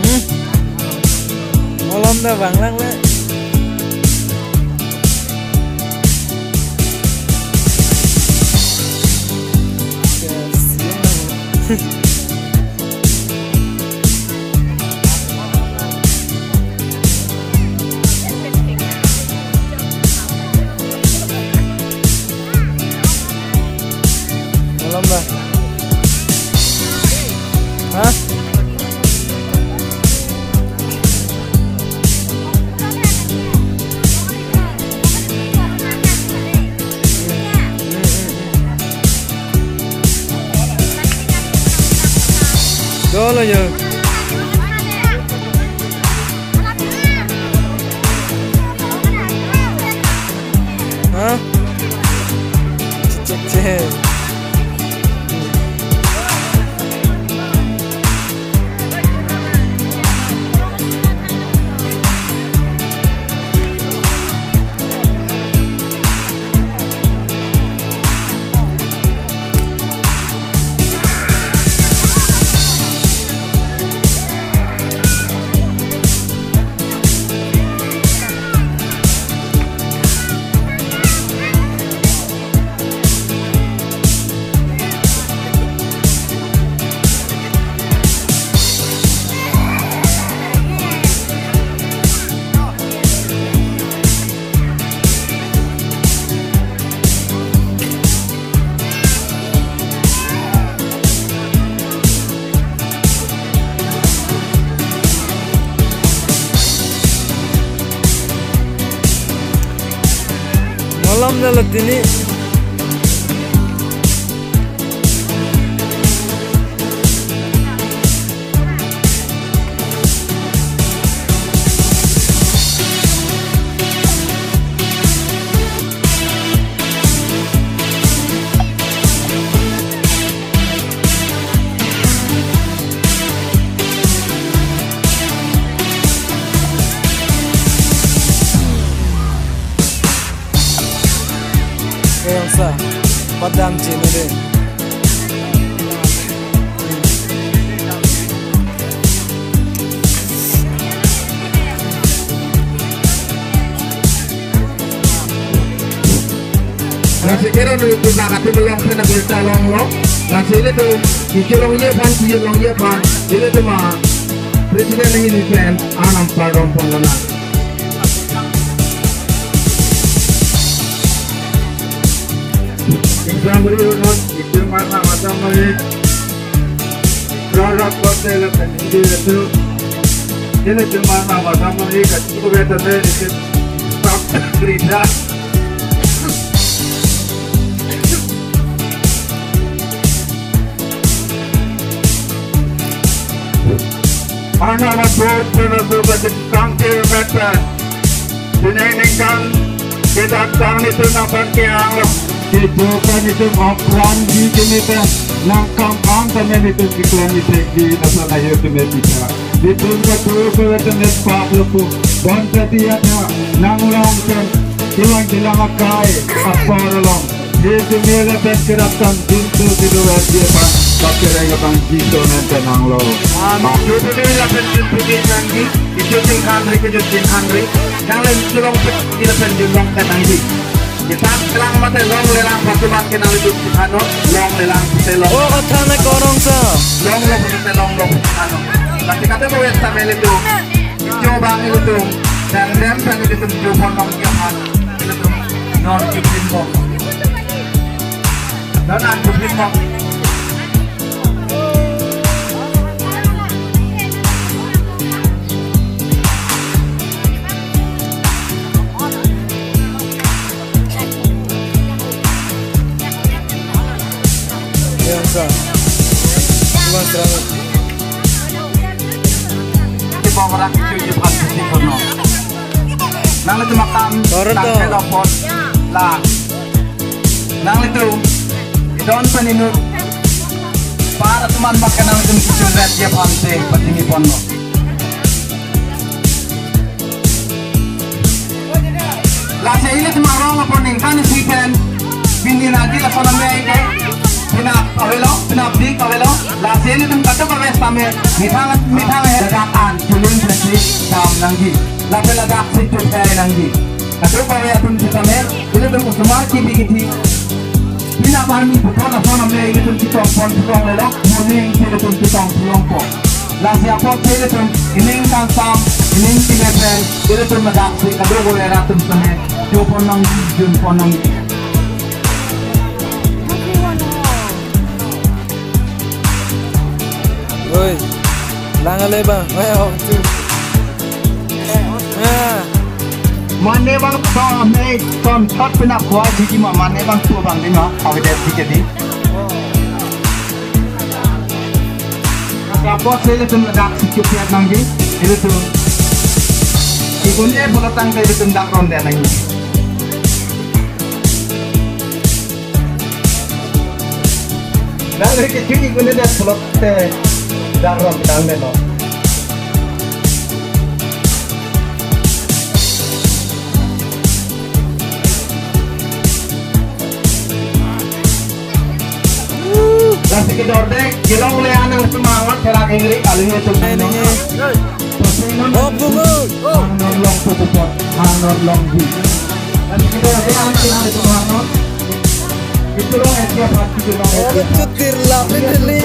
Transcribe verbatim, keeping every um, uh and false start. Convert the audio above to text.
Hmm? Malom ta vanglang le. Malom ba? Hah? Dolo yo. Hah? Cek, cek, cek. Malom dolo tini. Kayong sa, padam chin ade. Lasi kero nu tu na kati belong sana berita long long. Lasi ilitum kelongji aphan, kelongji aphan. Ilitum a president ini pen anam pardon pon lana. Exam ri unot, exam mana mata mari. Product kote la kan hindi itu. Ini cuma nama sama ini kan cukup betul deh, ini stop kerja. Anam pardon pon lana, kangkir mata. Pinai ningkan kita tang itu nampak ke ang. Kita kan itu ngopran di sini teh. Nangkam ang kami itu kiklan itu di nasa lahir kami kita. Itu kan tuh kalau tenet pak lepu. Bon tadi ada nang long kan. Ilang jelang akai. Apa orang long. Itu mela pen kerap tang pintu kedua dia pak. Pakai rega bang jitu nanti nang lo. Amin. Itu mela pen pintu dia nangji. Itu tingkan ri, itu tingkan ri. Yang lain tulong pet, kita pen julong kan nangji. Kita kelang mate long lelang pasuman kenal itu ano, long lelang pute long. Oh, kotha na korong sa. Long lo pute long lo ano. Tapi kata ko wes tamel itu. Itu Bang ilitum, dan dem dan ilitum jupon nong jahat, ilitum non jupin bong. Non an jupin bong. Yang sa. Mas Rangit. Di bawah orang itu di pan di kono. Nanglitum akam, Orang nang to. Kedopot, la. Nanglitum, idon paninut. Para teman makan nanglitum kicun red dia pante, patinggi pono. Lasi ilitum arong apot ningkan isi pen, pini nagi lason amei ke, pinap avelo, pinap dik avelo, lasi ilitum kadokave sitame, methang, methang he, ladak an, chuling presi, dam nangji, lapen ladak si chuthai nangji. Kadokave atum sitame, ilitum osomar kibi kithi, pinap arni puthot lason amei, ilitum chitong pon chitong lelo, morning, ilitum chitong chitong po. Lasi apot si ilitum ining kangsam, ining kile pen, ilitum ladak si kadokave atum sitame, jupon nangji, jupon nangji. Oi, lang ale bang, eh, oh, tu. Ah. Mane bang to me ton thot pina khua ji ki ma mane bang tu bang di ma, awi det di ke di. Kapot si ilitum ladak si chupiat nangji, ilitum. Ikun e bola tang ke ilitum dak ronde nangji. Nang rike chini ikun e det bolot te dak ron tang de no. Lasi kedorde, kelongle anang semangat, serak ingri, aling itu. Ini. Pasti non. Oh, bunga. Ang non long pupupot, ang non long bu. Lasi kedorde, ang semangat itu, ang non. Itu long, eh, siap hati, itu long, eh, Oh, siap hati. Cutir lah, ini.